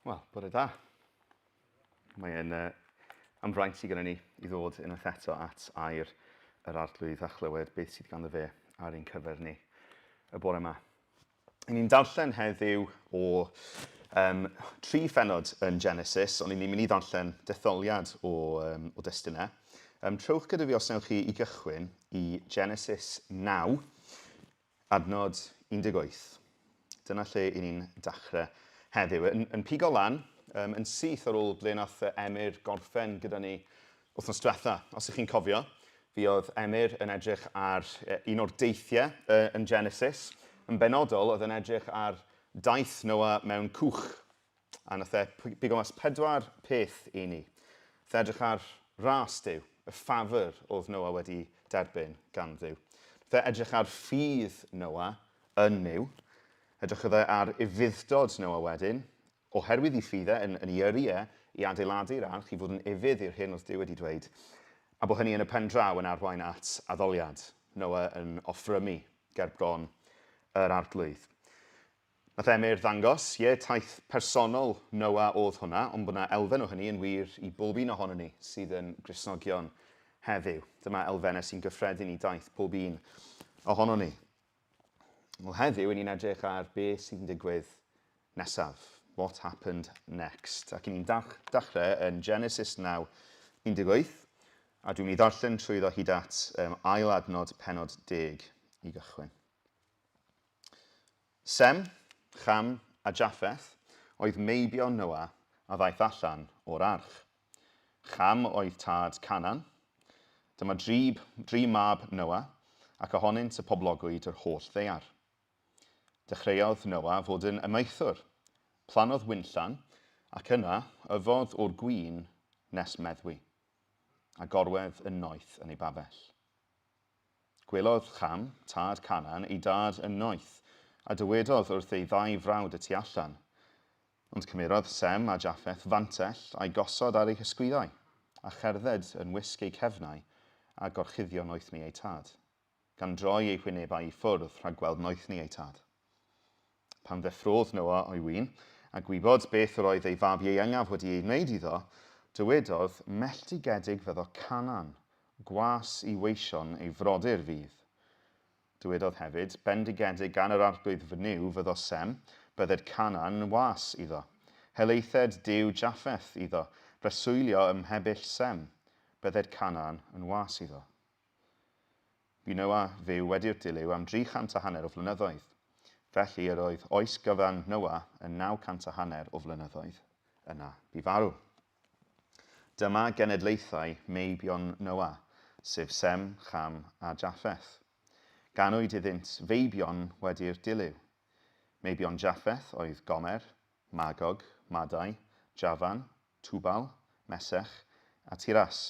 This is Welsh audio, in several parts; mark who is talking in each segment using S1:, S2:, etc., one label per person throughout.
S1: Wel, bore da. Mae'n uh, am fraint sydd gyda ni i ddod unwaith eto at air yr arglwydd a chlywed beth sydd ganddo fe ar ein cyfer ni y bore yma. I ni'n darllen heddiw o um, tri phenod yn Genesis, ond i ni'n mynd i ddarllen detholiad o, um, o destunau. Um, trowch gyda fi os newch chi i gychwyn i Genesis 9, Adnod 18. Dyna lle i ni'n dachrau heddiw. Yn, yn pigo lan, um, yn syth ar ôl ble nath Emyr gorffen gyda ni wythnos diwetha. Os ych chi'n cofio, fi oedd Emyr yn edrych ar un o'r deithiau uh, yn Genesis. Yn benodol, oedd yn edrych ar daith Noah mewn cwch. A nath e pigo mas pedwar peth i ni. Nath e edrych ar ras Duw, y ffafr oedd Noah wedi derbyn gan Dduw. Nath e edrych ar ffydd Noah yn Nuw. Edrychodd e ar ufudd-dod Noah wedyn, oherwydd ei ffydd e yn, yn ei yrru e i adeiladu'r arch, i fod yn ufudd i'r hyn oedd Duw wedi dweud, a bod hynny yn y pen draw yn arwain at addoliad, Noah yn offrymu ger bron yr Arglwydd. Nath Emyr ddangos, ie, taith personol Noah o'dd hwnna, ond bod 'na elfen o hynny yn wir i bob un ohonon ni sydd yn Gristnogion heddiw. Dyma elfennau sy'n gyffredin i daith pob un ohonon ni. Wel, heddiw, 'yn ni'n edrych ar be sydd yn digwydd nesaf. What happened next? Ac 'yn ni'n dachrau yn Genesis 9, 18, a dwi'n mynd i ddarllen trwyddo hyd at um, ail adnod pennod deg i gychwyn. Sem, Cham a Jaffeth oedd meibion Noa a ddaeth allan o'r arch. Cham oedd tad Canaan. Dyma dri, dri mab Noa, ac ohonynt y poblogwyd yr holl ddaear. Dechreuodd Noa fod yn amaethwr. Plannodd winllan, ac yna yfodd o'r gwin nes meddwi, a gorwedd yn noeth yn ei babell. Gwelodd Cham, tad Canaan, ei dad yn noeth, a dywedodd wrth ei ddau frawd y tu allan. Ond cymerodd Sem a Jaffeth fantell a'i gosod ar eu hysgwyddau, a cherdded yn wisg eu cefnau, a gorchuddio noethni eu tad, gan droi eu hwynebau i ffwrdd rhag gweld noethni eu tad. Pan ddeffrôdd Noa o'i win, a gwybod beth yr oedd ei fab ieuengaf wedi ei wneud iddo, dywedodd, Melltigedig fyddo Canaan, gwas i weision ei frodyr fydd. Dywedodd hefyd, Bendigedig gan yr Arglwydd fy Nuw fyddo Sem, bydded Canaan yn was iddo. Helaethed Duw Jaffeth iddo, breswylio ym mhebyll Sem, bydded Canaan yn was iddo. Bu Noa fyw wedi'r dilyw am dri chant a hanner o flynyddoedd. Felly yr oedd oes gyfan Noa yn 900 a hanner o flynyddoedd. Yna bu farw. Dyma genedlaethau meibion Noa, sef Sem, Cham a Jaffeth. Ganwyd iddynt feibion wedi'r dilyw. Meibion Jaffeth oedd Gomer, Magog, Madai, Jafan, Tubal, Mesech a Tiras.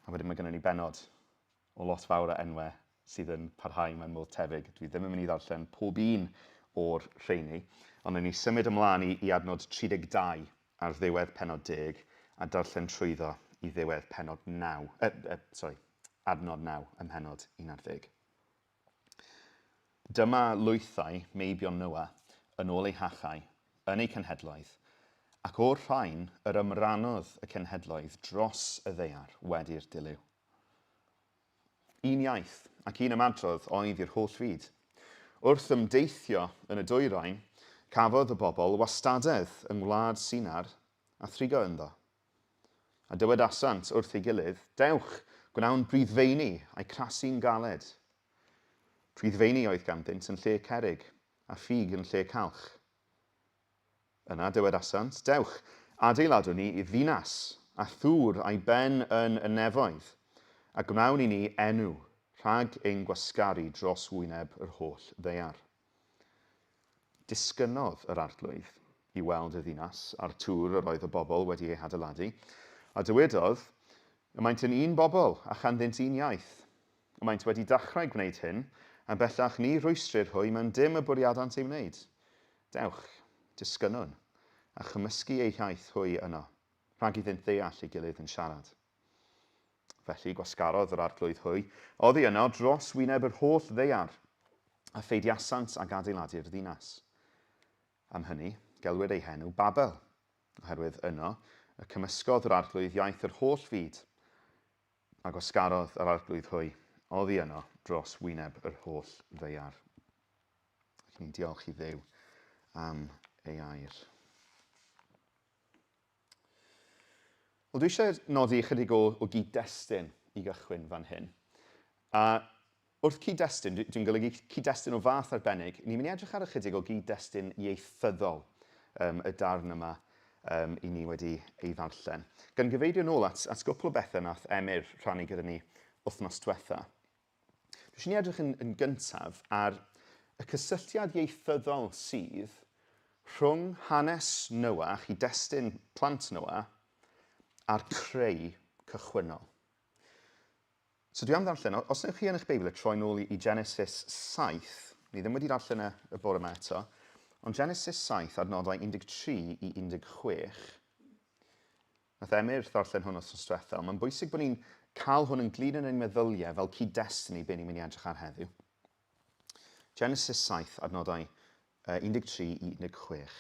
S1: A wedyn mae gennym ni bennod o lot fawr o enwau sydd yn parhau mewn modd tebyg. Dwi ddim yn mynd i ddarllen pob un o'r rheini, ond wnawn ni symud ymlaen i, i adnod 32 ar ddiwedd pennod 10 a darllen trwyddo i ddiwedd pennod 9, uh, uh, sorry, adnod 9 ym mhennod 11. Dyma lwythau meibion Noa yn ôl eu hachau, yn eu cenhedloedd, ac o'r rhain yr ymrannodd y cenhedloedd dros y ddaear wedi'r dilyw. Un iaith ac un ymadrodd oedd i'r holl fyd. Wrth ymdeithio yn y dwyrain, cafodd y bobl wastadedd yng ngwlad Sinar a thrigo ynddo. A dywedasant wrth ei gilydd, Dewch, gwnawn briddfeini, a'u crasu'n galed. Priddfeini oedd ganddynt yn lle cerrig, a ffug yn lle calch. Yna dywedasant, Dewch, adeiladwn ni ddinas, a thŵr a'i ben yn y nefoedd, a gwnawn i ni enw, rhag ein gwasgaru dros wyneb yr holl ddaear. Disgynnodd yr Arglwydd i weld y ddinas a'r tŵr yr oedd y bobl wedi ei hadeiladu, a dywedodd, Y maent yn un bobl, a chanddynt un iaith. Y maent wedi dachrau gwneud hyn, a bellach ni rwystrir hwy mewn dim y bwriadant ei wneud. Dewch, disgynnwn, a chymysgu eu hiaith hwy yno, rhag iddynt ddeall ei gilydd yn siarad. Felly gwasgarodd yr Arglwydd hwy oddi yno dros wyneb yr holl ddaear, a pheidiasant ag adeiladu'r ddinas. Am hynny, Gelwir ei henw Babel, oherwydd yno y cymysgodd yr Arglwydd iaith yr holl fyd, a gwasgarodd yr Arglwydd hwy oddi yno dros wyneb yr holl ddaear. Ac ni'n diolch i Dduw am ei air. Wel, dwi eisiau nodi ychydig o, o gyd-destun i gychwyn fan hyn. A wrth cyd-destun, dwi'n dwi golygu cyd-destun o fath arbennig. Ni'n mynd i edrych ar ychydig o gyd-destun ieithyddol um, y darn yma um, i ni wedi ei ddarllen. Gan gyfeirio nôl at, at gwpl o bethau nath Emyr rhannu gyda ni wythnos diwetha. Dwi eisiau ni edrych yn, yn gyntaf ar y cysylltiad ieithyddol sydd rhwng hanes Noa, chyd-destun plant Noa, a'r creu cychwynnol. So dwi am ddarllen, os wnewch chi yn eich Beibl troi nôl i Genesis 7, ni ddim wedi darllen e y bore yma eto, ond Genesis 7 adnodau 13 i 16, Nath Emyr ddarllen hwn wythnos diwetha, ond mae'n bwysig bod ni'n cael hwn yn glir yn ein meddyliau fel cyd-destun i be ni'n mynd i edrych ar heddiw. Genesis 7, adnodau 13 i 16.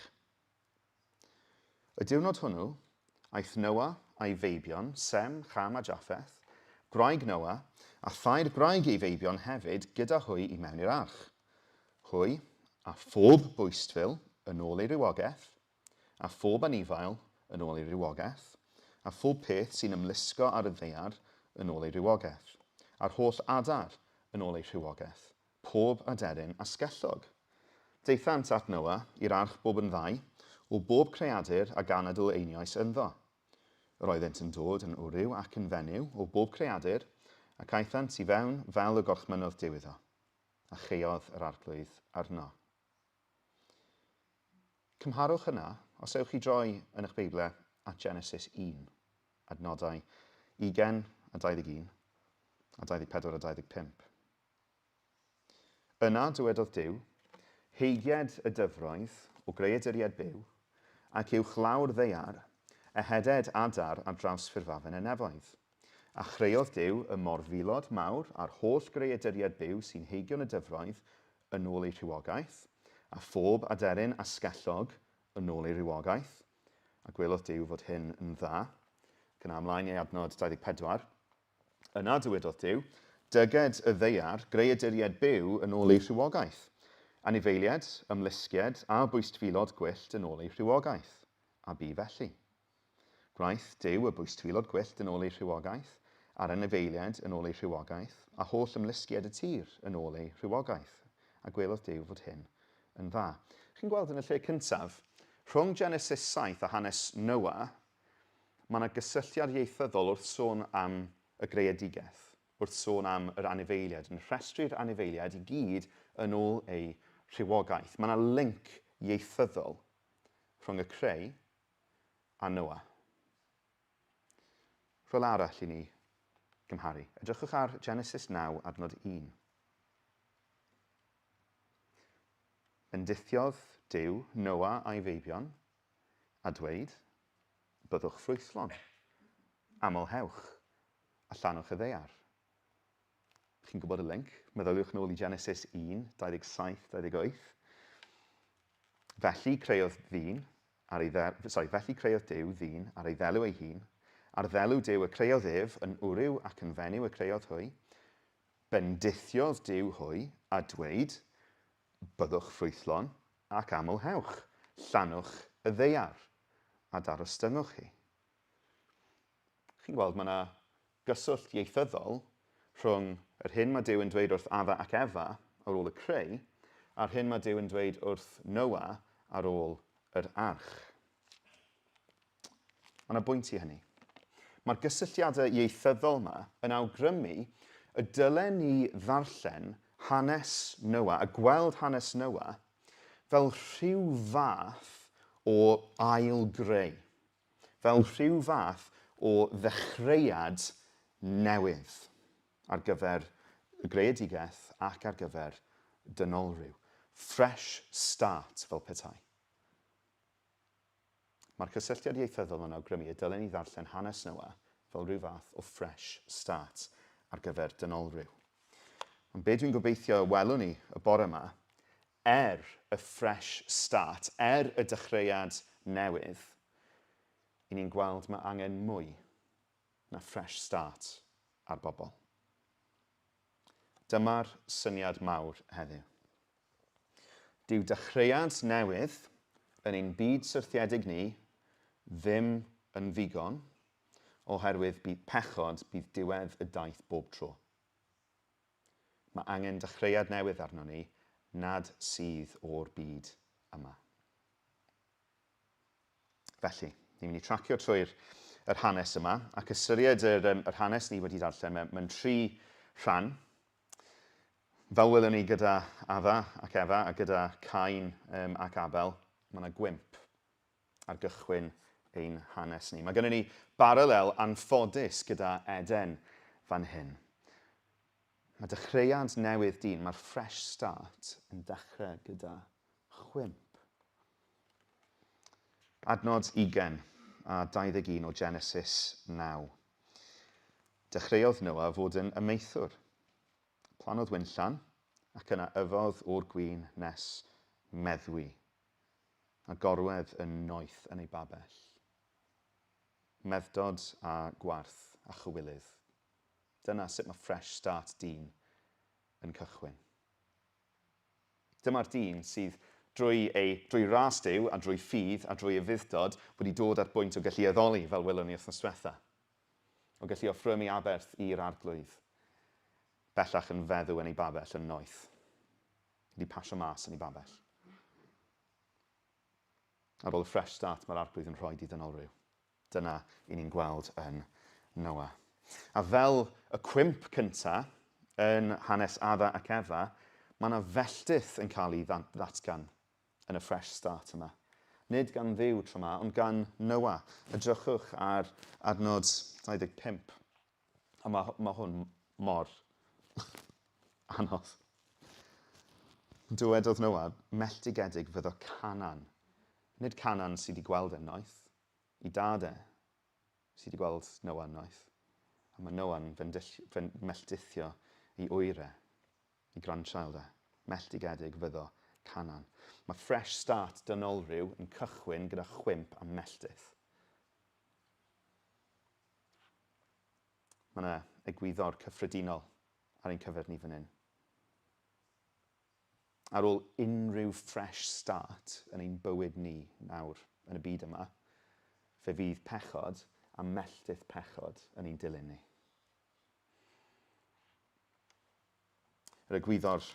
S1: Y diwrnod hwnnw, aeth Noa a'i feibion, Sem, Cham a Japheth, gwraig Noa, a thair gwraig ei feibion hefyd gyda hwy i mewn i'r arch. Hwy, a phob bwystfil, yn ôl ei rywogaeth, a phob anifail yn ôl ei rywogaeth, a phob peth sy'n ymlusgo ar y ddaear yn ôl ei rywogaeth, a'r holl adar yn ôl eu rhywogaeth, pob aderyn asgellog. Daethant at Noa i'r arch bob yn ddau, o bob creadur a ganadl einioes ynddo. Yr oeddent yn dod yn wryw ac yn fenyw o bob creadur, ac aethant i fewn fel y gorchmynnodd Duw iddo. A chaeodd yr Arglwydd arno. Cymharwch yna, os ewch chi droi yn eich Beiblau at Genesis 1, adnodau 20 a 21, a 24 a 25. Yna dywedodd Duw, Heigied y dyfroedd o greaduriaid byw, ac uwch lawr ddaear, eheded adar ar draws ffurfafen y nefoedd. A chreodd Duw y morfilod mawr a'r holl greaduriaid byw sy'n heigion y dyfroedd yn ôl eu rhywogaeth, a phob aderyn asgellog yn ôl ei rywogaeth. A gwelodd Duw fod hyn yn dda. Ac yna ymlaen i adnod 24. Yna dywedodd Duw, Dyged y ddaear, greaduriaid byw yn ôl eu rhywogaeth, anifeiliaid, ymlusgiaid a bwystfilod gwyllt yn ôl eu rhywogaeth. A bu felly. Gwnaeth Duw y bwystfilod gwyllt yn ôl eu rhywogaeth, a'r anifeiliaid yn ôl eu rhywogaeth, a holl ymlusgiaid y tir yn ôl eu rhywogaeth. A gwelodd Duw fod hyn yn dda. Chi'n gweld yn y lle cyntaf, rhwng Genesis 7 a hanes Noa, mae yna gysylltiad ieithyddol wrth sôn am y greadigaeth, wrth sôn am yr anifeiliaid, yn rhestru'r anifeiliaid i gyd yn ôl eu rhywogaeth. Mae yna link ieithyddol rhwng y creu a Noa. Rhywle arall i ni gymharu. Edrychwch ar Genesis 9 adnod 1. Bendithiodd Duw Noa a'i feibion, a dweud, Byddwch ffrwythlon, amlhewch, a llanwch y ddaear. Chi'n gwybod y link? Meddyliwch nôl i Genesis 1, 27, 28. Felly creodd ddyn ar ei ddel, sorry, felly creodd Duw ddyn ar ei ddelw ei hun, ar ddelw Duw y creodd ef, yn wryw ac yn fenyw y creodd hwy. Bendithiodd Duw hwy, a dweud, Byddwch ffrwythlon ac amlhewch, llanwch y ddaear, a darostyngwch hi. Chi'n gweld, mae yna gyswllt ieithyddol rhwng yr hyn mae Duw yn dweud wrth Adda ac Efa ar ôl y creu, a'r hyn mae Duw yn dweud wrth Noa ar ôl yr arch. Mae yna bwynt i hynny. Mae'r gysylltiadau ieithyddol yma yn awgrymu y dylen ni ddarllen hanes Noa a gweld hanes Noa fel rhyw fath o ail-greu. fel rhyw fath o ddechreuad newydd ar gyfer y greadigaeth ac ar gyfer dynolryw. Fresh start, fel petai. Mae'r cysylltiad ieithyddol yn awgrymu y dylen ni ddarllen hanes Noa fel rhyw fath o fresh start ar gyfer dynolryw. Ond be dwi'n gobeithio y welwn ni y bore yma er y fresh start, er y dechreuad newydd, i ni'n gweld mae angen mwy na fresh start ar bobl. Dyma'r syniad mawr heddiw. Dyw dechreuad newydd yn ein byd syrthiedig ni ddim yn ddigon oherwydd bydd pechod bydd diwedd y daith bob tro. Mae angen dechreuad newydd arnon ni nad sydd o'r byd yma. Felly, ni'n mynd i tracio trwy'r yr hanes yma ac ystyried yr, um, yr hanes ni wedi darllen mewn, mewn tri rhan. Fel welwn ni gyda Adda ac Efa a gyda Cain um, ac Abel, mae yna gwymp ar gychwyn ein hanes ni. Mae gennym ni baralel anffodus gyda Eden fan hyn. Mae dechreuad newydd dyn, mae'r fresh start yn dechrau gyda chwymp. Adnod 20 a 21 o Genesis 9. Dechreuodd Noa fod yn amaethwr. Plannodd winllan ac yna yfodd o'r gwin nes meddwi a gorwedd yn noeth yn ei babell. Meddwdod a gwarth a chywilydd. Dyna sut mae fresh start dyn yn cychwyn. Dyma'r dyn sydd, drwy ei, drwy ras Duw a drwy ffydd a drwy ufudd-dod, wedi dod at bwynt o gallu addoli, fel welwn ni wythnos diwetha. O gallu offrymu aberth i'r Arglwydd. Bellach yn feddw yn ei babell yn noeth. Wedi pasio mas yn ei babell. Ar ôl y fresh start mae'r Arglwydd yn rhoi i ddynol rhyw. Dyna i ni'n gweld yn Noa. A fel y cwymp cynta yn hanes Adda ac Efa, mae yna felltith yn cael ei ddatgan yn y fresh start yma. Nid gan Dduw tro 'ma, ond gan Noa. Edrychwch ar adnod 25. A mae, mae hwn mor anodd. Dywedodd Noa, melltigedig fyddo Canaan. Nid Canaan sydd wedi gweld e'n noeth, i dad e, sydd wedi gweld Noa yn noeth. A mae Noa'n melltithio i ŵyr e, i grandchild e. Melltigedig fyddo Canaan. Mae fresh start dynolryw yn cychwyn gyda chwymp a melltith. Mae yna egwyddor cyffredinol ar ein cyfer ni fan hyn. Ar ôl unrhyw fresh start yn ein bywyd ni nawr yn y byd yma, fe fydd pechod a melltith pechod yn ein dilyn ni. Yr egwyddor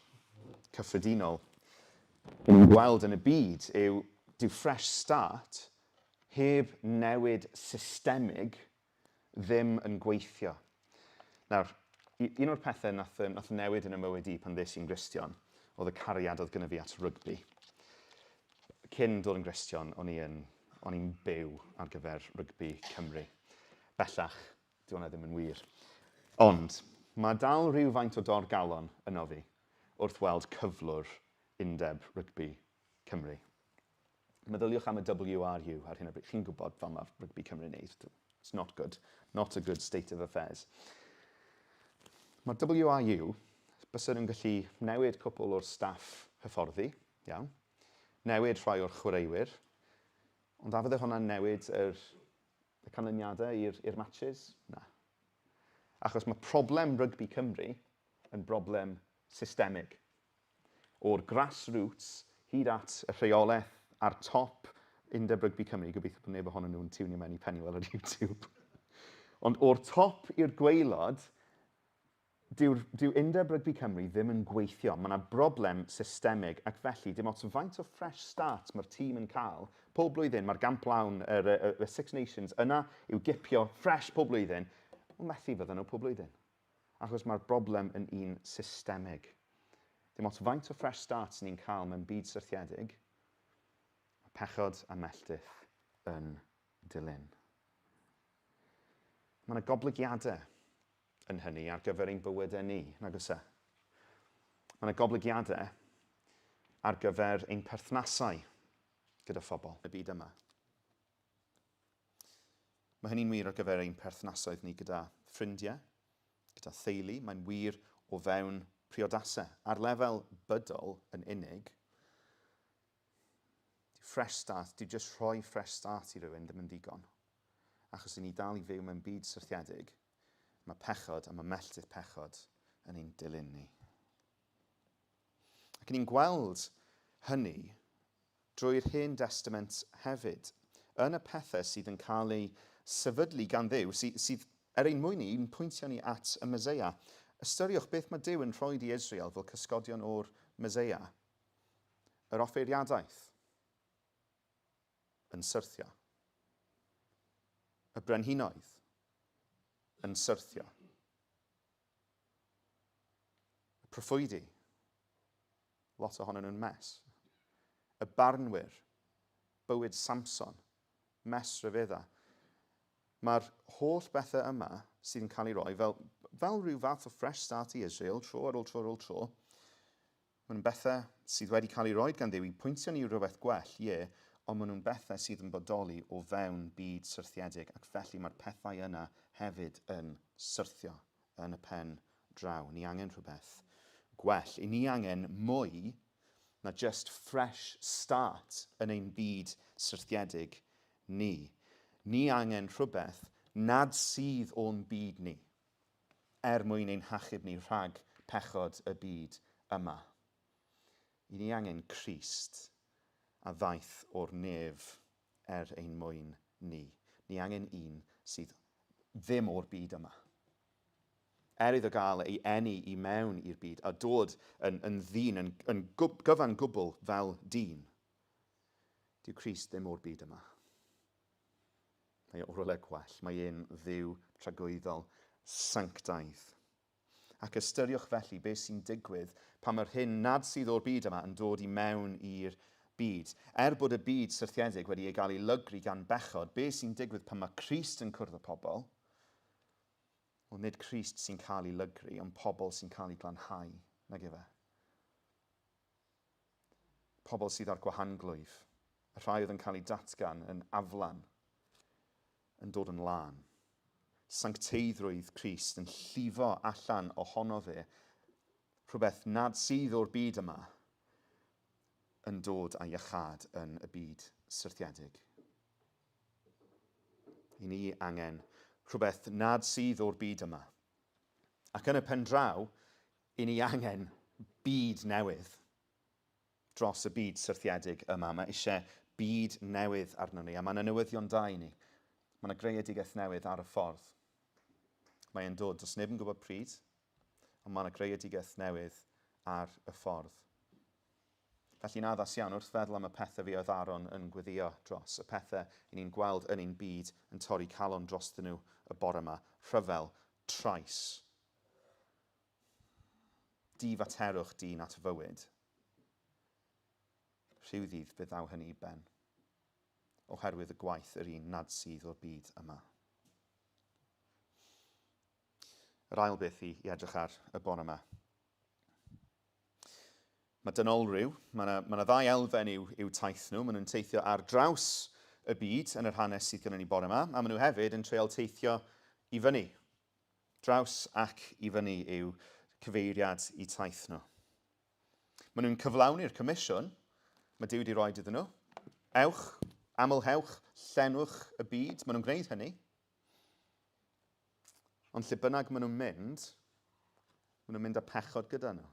S1: cyffredinol ni'n gweld yn y byd yw dyw fresh start heb newid systemig ddim yn gweithio. Nawr, un o'r pethau nath, nath newid yn y mywyd i pan ddes i'n Gristion oedd y cariad oedd gyda fi at rygbi. Cyn dod yn Gristion, o'n i'n o'n i'n byw ar gyfer rygbi Cymru. Bellach, dyw hwnna ddim yn wir. Ond, mae dal rhywfaint o dor galon yno fi wrth weld cyflwr Undeb Rygbi Cymru. Meddyliwch am y WRU ar hyn o bryd. Chi'n gwybod fel mae Rygbi Cymru'n neud. It's not good. Not a good state of affairs. Mae'r WRU, bysa nhw'n gallu newid cwpl o'r staff hyfforddi, iawn, newid rhai o'r chwaraewyr, ond a fydde hwnna'n newid yr, y canlyniadau i'r matches? Na. Achos mae problem Rygbi Cymru yn broblem systemig. O'r grassroots hyd at y rheolaeth a'r top Undeb Rygbi Cymru, gobeithio bod neb ohonyn nhw'n tiwnio mewn i Pennywell ar YouTube. Ond o'r top i'r gwaelod, dyw'r dyw Undeb Rygbi Cymru ddim yn gweithio. Mae yna broblem systemig ac felly dim ots faint o fresh start mae'r tîm yn cael, pob blwyddyn mae'r Gamp Lawn, yr, y, y Six Nations yna i'w gipio fresh pob blwyddyn, ond methu fydden nhw pob blwyddyn. Achos mae'r broblem yn un systemig. Dim ots faint o fresh starts ni'n cael mewn byd syrthiedig, mae pechod a melltith yn dilyn. Mae yna goblygiadau yn hynny ar gyfer ein bywydau ni, nag oes e? Mae yna goblygiadau ar gyfer ein perthnasau gyda phobl y byd yma. Mae hynny'n wir ar gyfer ein perthnasoedd ni gyda ffrindiau, gyda theulu, mae'n wir o fewn priodasau. Ar lefel bydol yn unig, Fresh start, dyw jyst rhoi fresh start i rywun ddim yn ddigon. Achos i ni dal i fyw mewn byd syrthiedig, mae pechod a mae melltith pechod yn ein dilyn ni. Ac ni'n gweld hynny drwy'r Hen Destament hefyd, yn y pethau sydd yn cael eu sefydlu gan Dduw, sydd, sydd er ein mwyn ni, yn pwyntio ni at y Meseia. Ystyriwch beth mae Duw yn rhoi i Israel fel cysgodion o'r Meseia. Yr offeiriadaeth yn syrthio. Y brenhinoedd yn syrthio. Y proffwydi, lot ohonyn nhw'n mess. Y barnwyr, bywyd Samson, mess rhyfedda. Mae'r holl bethau yma sydd yn cael ei roi fel, fel rhyw fath o fresh start i Israel, tro ar ôl tro ar ôl tro, maen nhw'n bethau sydd wedi cael ei roi gan Dduw i pwyntio ni i rywbeth gwell, ie, ond maen nhw'n bethau sydd yn bodoli o fewn byd syrthiedig, ac felly mae'r pethau yna hefyd yn syrthio yn y pen draw. Ni angen rhywbeth gwell. I ni angen mwy na just fresh start yn ein byd syrthiedig ni. Ni angen rhywbeth nad sydd o'n byd ni, er mwyn ein hachub ni rhag pechod y byd yma. I ni angen Crist a ddaeth o'r nef er ein mwyn ni. Ni angen un sydd ddim o'r byd yma. Er iddo gael ei eni i mewn i'r byd a dod yn, yn ddyn, yn, yn gyfan gwbl fel dyn, dyw Crist ddim o'r byd yma. Mae o rywle gwell. Mae e'n Dduw tragwyddol, sanctaidd. Ac ystyriwch felly beth sy'n digwydd pan mae'r hyn nad sydd o'r byd yma yn dod i mewn i'r byd. Er bod y byd syrthiedig wedi ei gael ei lygru gan bechod, beth sy'n digwydd pan mae Crist yn cwrdd â pobl? Wel, nid Crist sy'n cael ei lygru, ond pobl sy'n cael ei glanhau, nag efe? Pobl sydd ar gwahanglwyf, y rhai oedd yn cael eu datgan yn aflan, yn dod yn lân. Sancteiddrwydd Crist yn llifo allan ohono fe, rhywbeth nad sydd o'r byd yma, yn dod â iachâd yn y byd syrthiedig. I ni angen rhywbeth nad sydd o'r byd yma. Ac yn y pen draw, i ni angen byd newydd dros y byd syrthiedig yma. Mae eisiau byd newydd arno ni, a mae yna newyddion da i ni. Mae yna greadigaeth newydd ar y ffordd. Mae e'n dod, does neb yn gwybod pryd, ond mae yna greadigaeth newydd ar y ffordd. Felly'n addas iawn wrth feddwl am y pethau fi oedd Aaron yn gweddio dros, y pethau i ni'n gweld yn ein byd yn torri calon drostyn nhw y bore yma, rhyfel, trais, difaterwch dyn at fywyd. Rhyw ddydd fe ddaw hynny i ben, oherwydd y gwaith yr un nad sydd o'r byd yma. Yr ail beth i, i edrych ar y bore yma. Mae dynolryw, mae yna, mae yna ddau elfen i'w, i'w taith nhw. Maen nhw'n teithio ar draws y byd yn yr hanes sydd gennym ni bore yma, a maen nhw hefyd yn treial teithio i fyny. Draws ac i fyny yw cyfeiriad i taith nhw. Maen nhw'n cyflawni'r comisiwn mae Duw wedi rhoi iddyn nhw. Ewch, amlhewch, llenwch y byd. Maen nhw'n gwneud hynny. Ond lle bynnag maen nhw'n mynd, maen nhw'n mynd â pechod gyda nhw.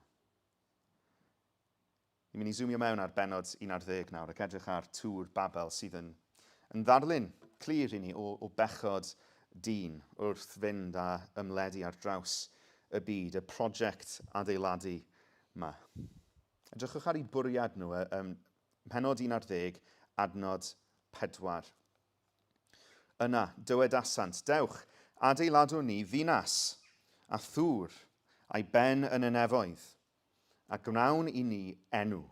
S1: Ni'n mynd i zoomio mewn ar bennod 11 nawr ac edrych ar Tŵr Babel sydd yn, yn ddarlun clir i ni o, o bechod dyn wrth fynd a ymledu ar draws y byd, y prosiect adeiladu yma. Edrychwch ar eu bwriad nhw ym mhennod 11, adnod 4. Yna, dywedasant, Dewch, adeiladwn ni ddinas a thŵr a'i ben yn y nefoedd, A gwnawn i ni enw,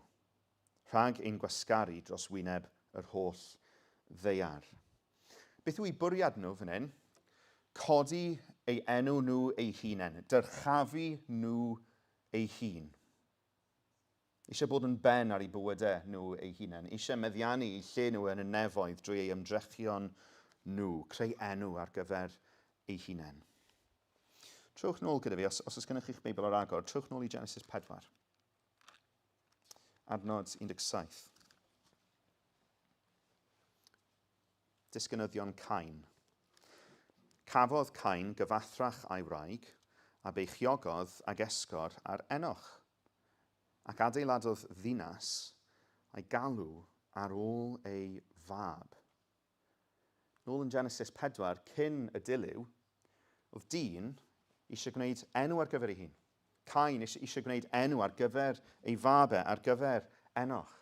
S1: rhag ein gwasgaru dros wyneb yr holl ddaear. Beth yw eu bwriad nhw fan hyn? Codi ei enw nhw eu hunain, dyrchafu nhw eu hun. Eisiau bod yn ben ar eu bywydau nhw eu hunain, eisiau meddiannu eu lle nhw yn y nefoedd drwy eu ymdrechion nhw, creu enw ar gyfer eu hunain. Trowch nôl gyda fi, os, os oes gennych chi'ch Beibl ar agor, trowch nôl i Genesis 4. Adnod 17. disgynyddion Cain. Cafodd Cain gyfathrach a'i wraig, a beichiogodd ag esgor ar Enoch, ac adeiladodd ddinas a'i galw ar ôl ei fab. Nôl yn Genesis 4, cyn y dilyw, oedd dyn eisiau gwneud enw ar gyfer ei hun. Cain eisiau gwneud enw ar gyfer ei fab e, ar gyfer Enoch.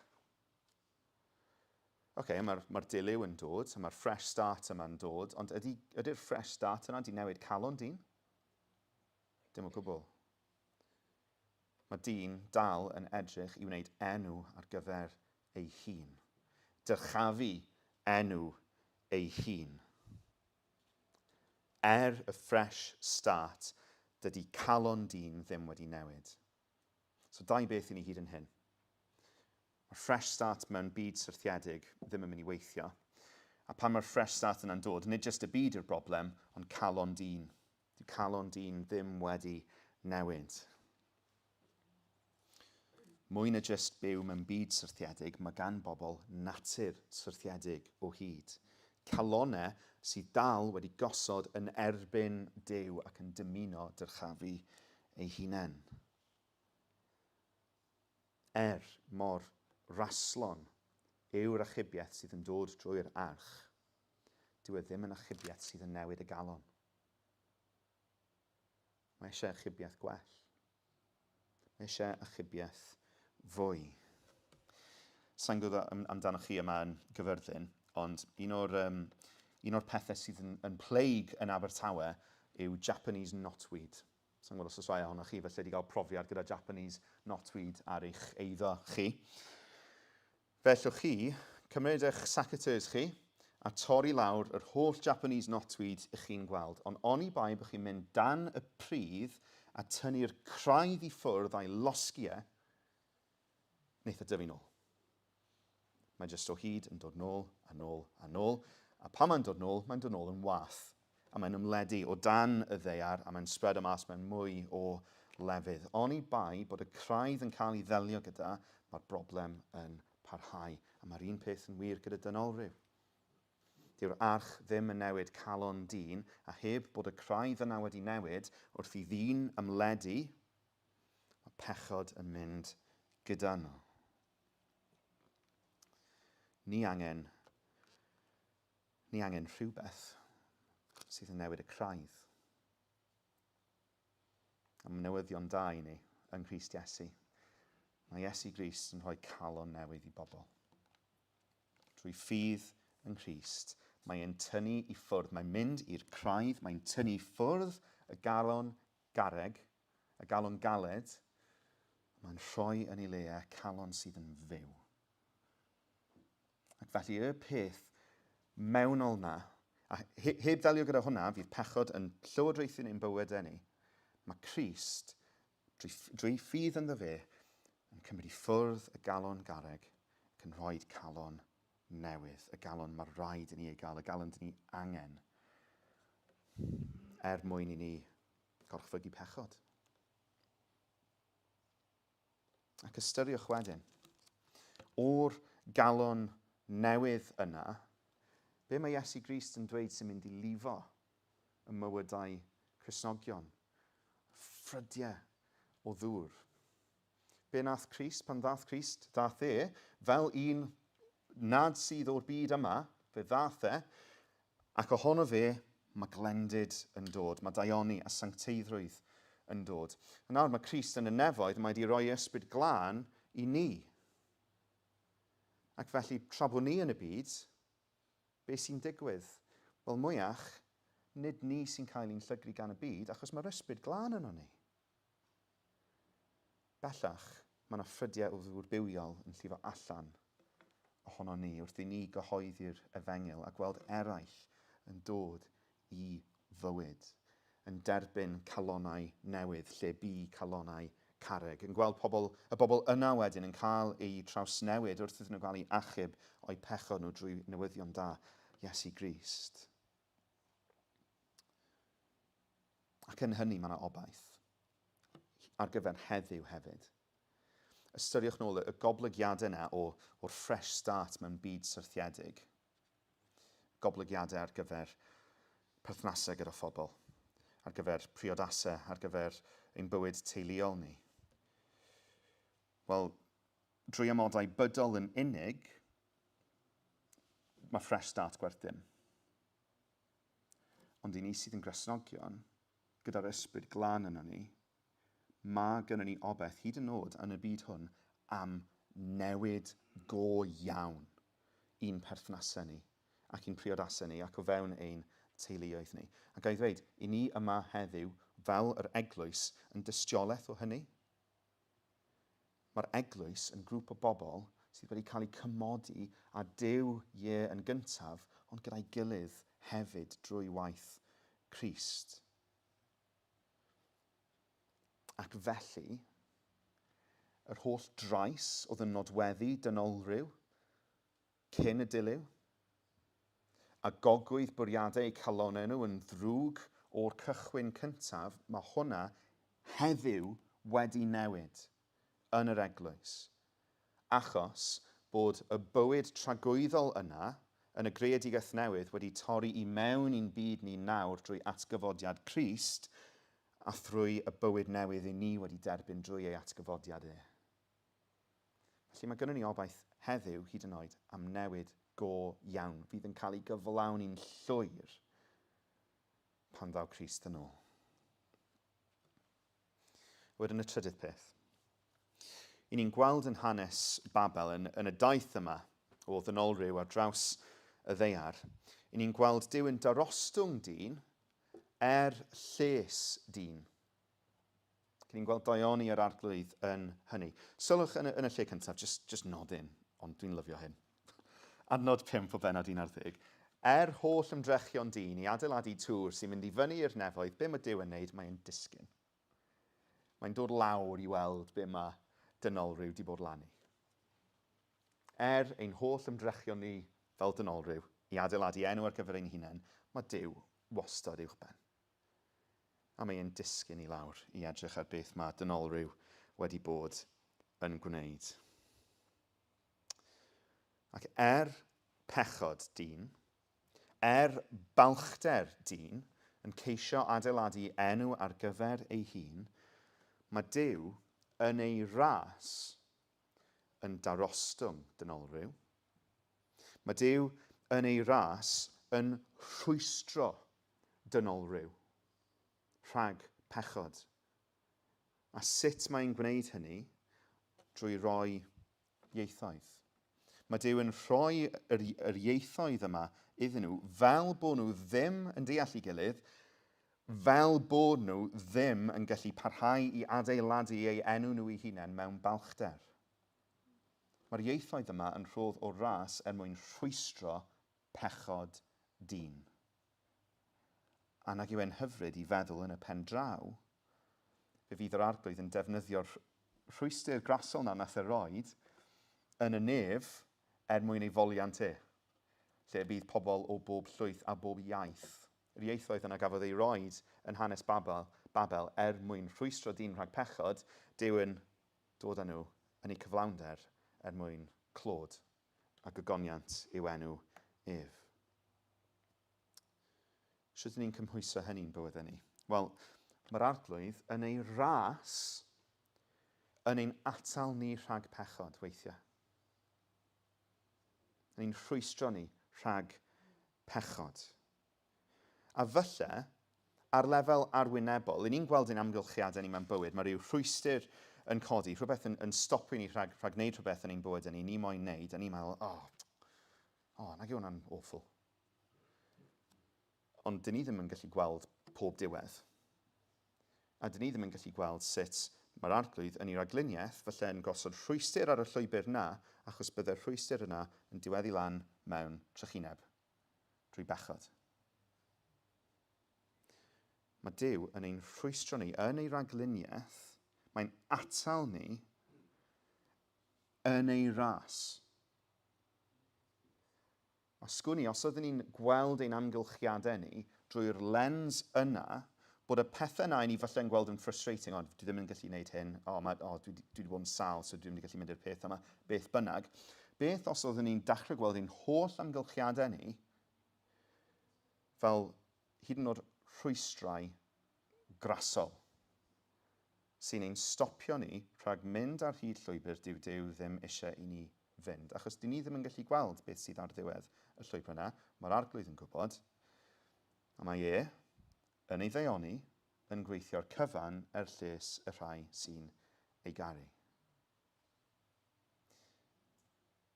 S1: Oce, okay, mae'r mae dilyw yn dod, a mae'r fresh start yma'n dod, ond ydy'r ydy fresh start yna di newid calon dyn? Dim o gwbl. Mae dyn dal yn edrych i wneud enw ar gyfer ei hun. Dyrchafu enw ei hun. Er y fresh start, dydy calon dyn ddim wedi newid. So dau beth i ni hyd yn hyn. Mae'r fresh start mewn byd syrthiedig ddim yn mynd i weithio. A pan mae'r fresh start yna'n dod, nid jyst y byd yw'r broblem, ond calon dyn. Dyw calon dyn ddim wedi newid. Mwy na jyst byw mewn byd syrthiedig, mae gan bobl natur syrthiedig o hyd. Calonnau sydd dal wedi gosod yn erbyn Duw ac yn dymuno dyrchafu eu hunain. Er mor raslon yw'r achubiaeth sydd yn dod drwy'r arch, dyw e ddim yn achubiaeth sydd yn newid y galon. Mae eisiau achubiaeth gwell. Mae eisiau achubiaeth fwy. Sa'n gwybod amdano chi yma yn Gyfyrddin, ond un o'r, um, un o'r pethau sydd yn, yn plague yn Abertawe yw Japanese knotweed. Sa'n gwybod os oes rhai ohonoch chi felly wedi cael profiad gyda Japanese knotweed ar eich eiddo chi. Fe allwch chi cymryd eich secateurs chi a torri lawr yr holl Japanese knotweed ych chi'n gweld, ond oni bai bod chi'n mynd dan y pridd a tynnu'r craidd i ffwrdd a'i losgi e, wneith e dyfu nôl. Mae jyst o hyd yn dod nôl a nôl a nôl, a pan mae'n dod nôl, mae'n dod nôl yn wath. A mae'n ymledu o dan y ddaear a mae'n spreado mas mewn mwy o lefydd. Oni bai bod y craidd yn cael ei ddelio gyda, mae'r broblem yn parhau. A mae'r un peth yn wir gyda dynolryw. Dyw'r arch ddim yn newid calon dyn, a heb bod y craidd yna wedi newid, wrth i ddyn ymledu, mae pechod yn mynd gyda nhw. Ni angen, ni angen rhywbeth sydd yn newid y craidd. Am newyddion da i ni yng Nghrist Iesu. Mae Iesu Grist yn rhoi calon newydd i bobl. Drwy ffydd yng Nghrist, mae e'n tynnu i ffwrdd, mae'n mynd i'r craidd, mae'n tynnu i ffwrdd y galon garreg, y galon galed, mae'n rhoi yn ei le e calon sydd yn fyw. Ac felly y peth mewnol na, a heb ddelio gyda hwnna, fydd pechod yn llywodraethu ein bywydau ni, mae Crist, drwy, drwy ffydd ynddo fe, yn cymryd i ffwrdd y galon garreg ac yn rhoi calon newydd, y galon mae rhaid i ni ei gael, y galon dyn ni angen er mwyn i ni gorchfygu pechod. Ac ystyriwch wedyn, o'r galon newydd yna, be mae Iesu Grist yn dweud sy'n mynd i lifo y mywydau Cristnogion? Ffrydiau o ddŵr. Be nath Crist pan ddath Crist? Ddath e fel un nad sydd o'r byd yma, fe ddath e, ac ohono fe mae glendid yn dod, mae daioni a sancteiddrwydd yn dod. A nawr mae Crist yn y nefoedd, mae wedi rhoi ysbryd glân i ni. Ac felly, tra bod ni yn y byd, be sy'n digwydd? Wel, mwyach, nid ni sy'n cael ein llygru gan y byd, achos mae'r ysbryd glân yno ni. Bellach, mae yna ffrydiau o ddŵr bywiol yn llifo allan ohono ni wrth i ni gyhoeddi'r efengyl a gweld eraill yn dod i fywyd, yn derbyn calonnau newydd lle bu calonnau carreg, yn gweld pobl, y bobl yna wedyn yn cael eu trawsnewid wrth iddyn nhw gael eu achub o'u pechod nhw drwy newyddion da Iesu Grist. Ac yn hynny mae yna obaith ar gyfer heddiw hefyd. Ystyriwch nôl y goblygiadau yna o, o'r fresh start mewn byd syrthiedig. Goblygiadau ar gyfer perthnasau gyda phobl, ar gyfer priodasau, ar gyfer ein bywyd teuluol ni? Wel, drwy amodau bydol yn unig, mae fresh start gwerth dim. Ond i ni sydd yn Gristnogion, gyda'r ysbryd glân yno ni, mae gynnon ni obaith hyd yn oed yn y byd hwn am newid go iawn i'n perthnasau ni ac i'n priodasau ni ac o fewn ein teuluoedd ni. A ga i ddweud, i ni yma heddiw, fel yr eglwys, yn dystiolaeth o hynny. Mae'r eglwys yn grŵp o bobl sydd wedi cael eu cymodi â Duw, ie, yn gyntaf, ond gyda'i gilydd hefyd drwy waith Crist. Ac felly, yr holl drais oedd yn nodweddu dynolryw cyn y dilyw, a gogwydd bwriadau eu calonnau nhw yn ddrwg o'r cychwyn cyntaf, mae hwnna heddiw wedi newid yn yr eglwys, achos bod y bywyd tragwyddol yna yn y greadigaeth newydd wedi torri i mewn i'n byd ni nawr drwy atgyfodiad Crist a thrwy y bywyd newydd i ni wedi derbyn drwy ei atgyfodiad e. Felly mae gynnon ni obaith heddiw, hyd yn oed, am newid go iawn fydd yn cael ei gyflawni'n llwyr pan ddaw Crist yn ôl. Wedyn y trydydd peth. I ni'n gweld yn hanes Babel, yn, yn y daith yma o ddynolryw ar draws y ddeiar, i ni'n gweld Duw yn darostwng dyn er lles dyn. Cyn ni'n gweld daioni yr arglwydd yn hynny. Sylwch yn y, yn y lle cyntaf, just, just nodyn, ond dwi'n lyfio hyn. Adnod 5 o benod 11. Er holl ymdrechion dyn i adeiladu tŵr sy'n mynd i fyny i'r nefoedd, be mae Duw yn neud? Mae'n disgyn. Mae'n dod lawr i weld be mae dynolryw di bod lan i. Er ein holl ymdrechion ni fel dynolryw i adeiladu enw ar gyfer ein hunain, mae Duw wastad uwchben. A mae e'n disgyn i lawr i edrych ar beth mae dynolryw wedi bod yn gwneud. Ac er pechod dyn, er balchder dyn yn ceisio adeiladu enw ar gyfer ei hun, mae Duw yn ei ras yn darostwng dynolryw. Mae Duw yn ei ras yn rhwystro dynolryw rhag pechod. A sut mae'n gwneud hynny? Drwy roi ieithoedd. Mae Duw yn rhoi yr, yr ieithoedd yma iddyn nhw fel bod nhw ddim yn deall ei gilydd, fel bod nhw ddim yn gallu parhau i adeiladu ei enw nhw eu hunain mewn balchder. Mae'r ieithoedd yma yn rhodd o ras er mwyn rhwystro pechod dyn. A nag yw e'n hyfryd i feddwl yn y pen draw, fe fydd yr Arglwydd yn defnyddio'r rhwystr grasol na nath e roed yn y nef er mwyn ei foliant e, lle y bydd pobl o bob llwyth a bob iaith. Yr ieithoedd yna gafodd ei roed yn hanes Babel, Babel er mwyn rhwystro dyn rhag pechod, Duw yn dod â nhw yn eu cyflawnder er mwyn clod a gogoniant i'w enw ef. Sut ydyn ni'n cymhwyso hynny'n bywydau ni? Wel, mae'r arglwydd yn ei ras yn ein atal ni rhag pechod weithiau. Yn ein rhwystro ni rhag pechod. A falle, ar lefel arwynebol, i ni'n gweld ein amgylchiadau ni mewn bywyd, mae rhyw rhwystr yn codi, rhywbeth yn, yn stopio ni rhag, rhag wneud rhywbeth yn ein bywyd ni, ni moyn wneud, a ni'n meddwl, oh, oh, nag yw hwnna'n awful. Ond dyn ni ddim yn gallu gweld pob diwedd. A dyn ni ddim yn gallu gweld sut mae'r arglwydd yn ei ragluniaeth falle yn gosod rhwystr ar y llwybr na, achos bydde'r rhwystr yna yn diweddu lan mewn trychineb, drwy bechod. Mae Duw yn ein rhwystro ni yn ei ragluniaeth, mae'n atal ni yn ei ras. A sgwn i, os oeddwn ni'n gweld ein amgylchiadau ni drwy'r lens yna, bod y pethau yna i ni falle yn gweld yn frustrating, o, dwi ddim yn gallu gwneud hyn, o, ma, o dwi, dwi wedi bod yn sâl, so dwi ddim wedi gallu mynd i'r peth yma, beth bynnag. Beth os oeddwn ni'n dechrau gweld ein holl amgylchiadau ni Fel hyd yn oed rhwystrau grasol sy'n ein stopio ni rhag mynd ar hyd llwybr dyw Duw ddim eisiau i ni fynd. Achos dyn ni ddim yn gallu gweld beth sydd ar ddiwedd y llwybr yna. Mae'r Arglwydd yn gwybod. A mae e, yn ei ddaioni, yn gweithio'r cyfan er lles y rhai sy'n ei garu.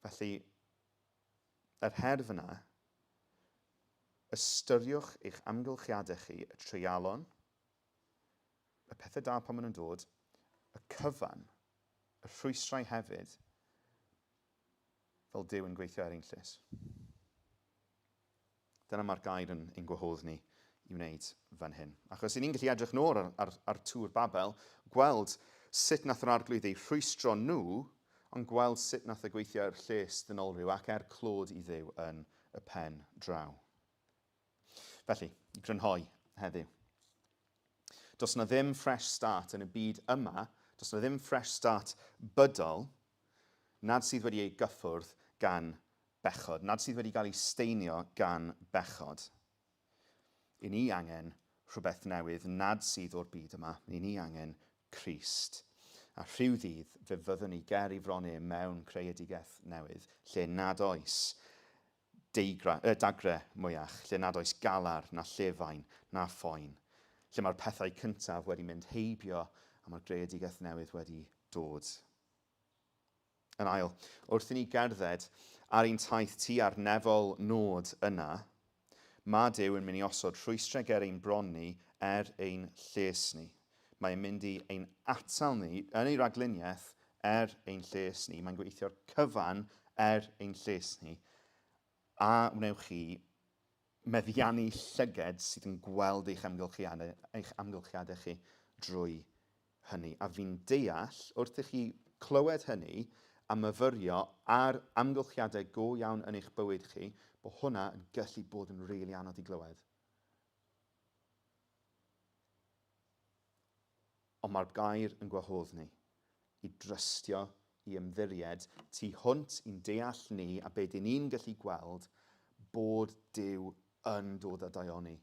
S1: Felly, yr her fyna, ystyriwch eich amgylchiadau chi, y treialon, y pethau da pan maen nhw'n dod, y cyfan, y rhwystrau hefyd, fel Duw yn gweithio er ein lles. Dyna mae'r gair yn ein gwahodd ni i wneud fan hyn. Achos i ni'n gallu edrych nôl ar, ar, ar Tŵr Babel, gweld sut nath yr arglwydd eu rhwystro nhw, ond gweld sut nath e gweithio er lles dynolryw ac er clod i Dduw yn y pen draw. Felly, i grynhoi heddiw. Does na ddim fresh start yn y byd yma, does na ddim fresh start bydol nad sydd wedi ei gyffwrdd gan bechod, nad sydd wedi cael ei steinio gan bechod. I ni angen rhywbeth newydd nad sydd o'r byd yma. I ni angen Crist. A rhyw ddydd fe fyddwn ni ger i fron e mewn creadigaeth newydd, lle nad oes deigra, dagre mwyach, lle nad oes galar na llefain na phoen, lle mae'r pethau cyntaf wedi mynd heibio a mae'r greadigaeth newydd wedi dod. Yn ail, wrth i ni gerdded ar ein taith tua'r nefol nod yna, mae Duw yn mynd i osod rhwystrau ger ein bron ni er ein lles ni. Mae e'n mynd i ein atal ni yn ei ragluniaeth er ein lles ni. Mae'n gweithio'r cyfan er ein lles ni. A wnewch chi meddiannu llyged sydd yn gweld eich amgylchiadau, eich amgylchiadau chi drwy hynny. A fi'n deall, wrth i chi clywed hynny a myfyrio ar amgylchiadau go iawn yn eich bywyd chi, bod hwnna yn gallu bod yn rili anodd i glywed. Ond mae'r gair yn gwahodd ni i drystio, i ymddiried tu hwnt i'n deall ni a be dyn ni'n gallu gweld bod Duw yn dod â daioni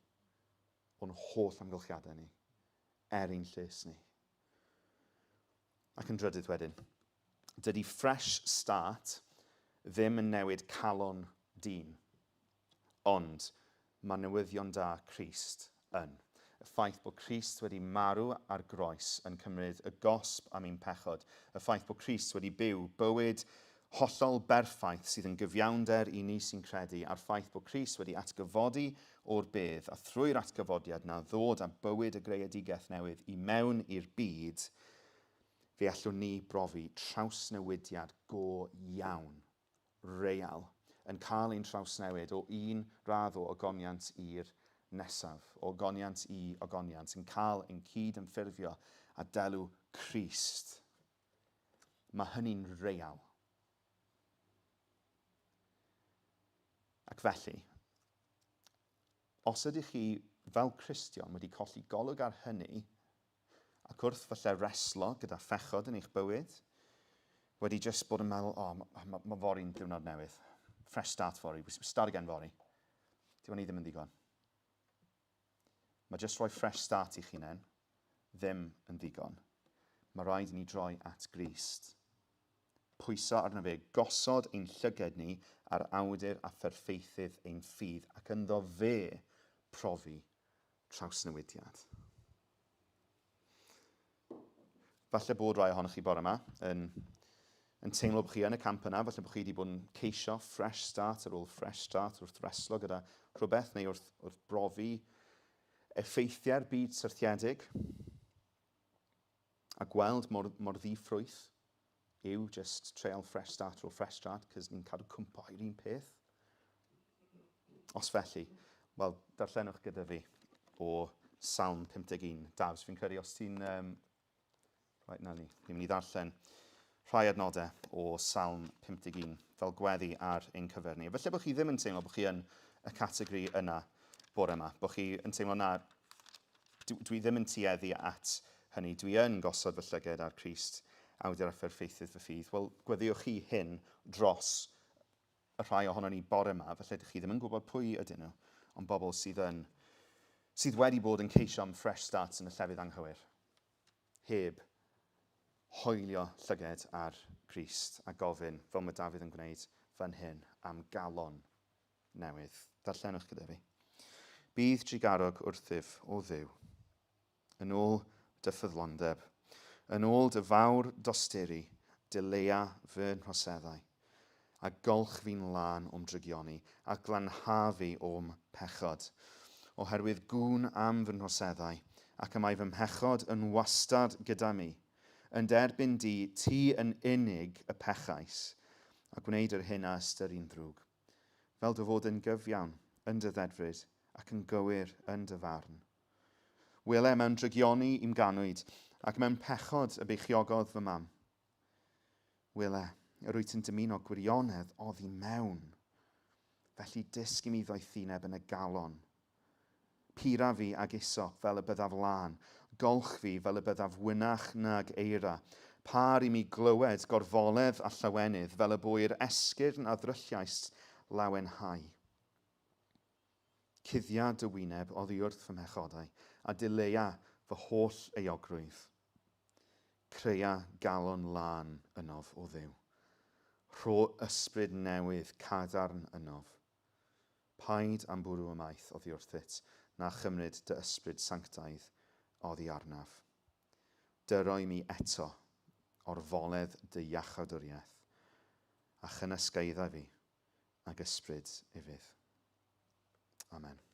S1: o'n holl amgylchiadau ni, er ein lles ni. Ac yn drydydd wedyn, dydy fresh start ddim yn newid calon dyn. Ond mae newyddion da Crist yn. Y ffaith bod Crist wedi marw ar groes yn cymryd y gosb am ein pechod. Y ffaith bod Crist wedi byw bywyd hollol berffaith sydd yn gyfiawnder i ni sy'n credu, a'r ffaith bod Crist wedi atgyfodi o'r bedd a thrwy'r atgyfodiad 'na ddod â bywyd y greadigaeth newydd i mewn i'r byd, fe allwn ni brofi trawsnewidiad go iawn real, yn cael ein trawsnewid o un radd o ogoniant i'r nesaf, o ogoniant i ogoniant, yn cael ein cyd-ymffurfio â delw Crist. Mae hynny'n real. Ac felly, os ydych chi fel Cristion wedi colli golwg ar hynny, Ac wrth falle reslo gyda phechod yn eich bywyd, wedi jyst bod yn meddwl, o, oh, mae ma, ma fory'n diwrnod newydd. Fresh start fory, we start again fory. Dyw hynny ddim yn ddigon. Mae jyst rhoi fresh start i'ch hunain ddim yn ddigon. Mae rhaid i ni droi at Grist. Pwyso arno fe, gosod ein llyged ni ar awdur a pherffeithydd ein ffydd ac ynddo fe profi trawsnewidiad. Falle bod rai ohonoch chi bore yma yn, yn teimlo bod chi yn y camp yna, falle bod chi wedi bod yn ceisio fresh start ar ôl fresh start wrth reslo gyda rhywbeth neu wrth, wrth brofi effeithiau'r byd syrthiedig a gweld mor, mor ddi-ffrwyth yw just treol fresh start ar ôl fresh start, cos ni'n cadw cwmpo i'r un peth. Os felly, wel, darllenwch gyda fi o Salm 51. Davs, fi'n credu os ti'n... Um, right, na ni. Ni'n mynd i ddarllen rhai adnodau o Salm 51 fel gweddi ar ein cyfer ni. Felly bod chi ddim yn teimlo bod chi yn y categori yna bore yma, bod chi yn teimlo na, dwi, dwi ddim yn tueddu at hynny, dwi yn gosod fy llyged ar Crist, awdur a pherffeithydd fy ffydd. Wel, gweddïwch chi hyn dros y rhai ohonon ni bore 'ma, falle dych chi ddim yn gwybod pwy ydyn nhw, Ond bobl sydd yn, sydd wedi bod yn ceisio am fresh starts yn y llefydd anghywir. Heb hoelio llyged ar Grist a gofyn, fel mae Dafydd yn gwneud fan hyn, am galon newydd. Darllenwch gyda fi. Bydd trugarog wrthyf, o Dduw, yn ôl dy ffyddlondeb, yn ôl dy fawr dosturi, dileia fy nhroseddau, a golch fi'n lân o'm drygioni, a glanha fi o'm pechod. Oherwydd gŵn am fy nhroseddau, ac y mae fy mhechod yn wastad gyda mi. Yn derbyn di, ti yn unig y pechais, a gwneud yr hyn a ystyri'n ddrwg. Fel dy fod yn gyfiawn yn dy ddedfryd, ac yn gywir yn dy farn. Wele, mewn drygioni i'm ganwyd, ac mewn pechod y beichiogodd fy mam. Wele, yr wyt yn dymuno gwirionedd oddi mewn. Felly dysg i mi ddoethineb yn y galon. Pura fi ag isop fel y byddaf lân, golch fi fel y byddaf wynach nag eira. Par i mi glywed gorfoledd a llawenydd fel y bo i'r esgyrn a ddrylliaist lawenhau. Cuddia dy wyneb oddi wrth fy mhechodau, a dileia fy holl euogrwydd. Creia galon lân ynof, O Dduw. Rho ysbryd newydd cadarn ynof. Paid â'm bwrw ymaith oddi wrthyt, na chymryd dy ysbryd sanctaidd oddi arnaf. Dyro i mi eto orfoledd dy iachawdwriaeth, a chynysgaedda fi ag ysbryd ufudd. Amen.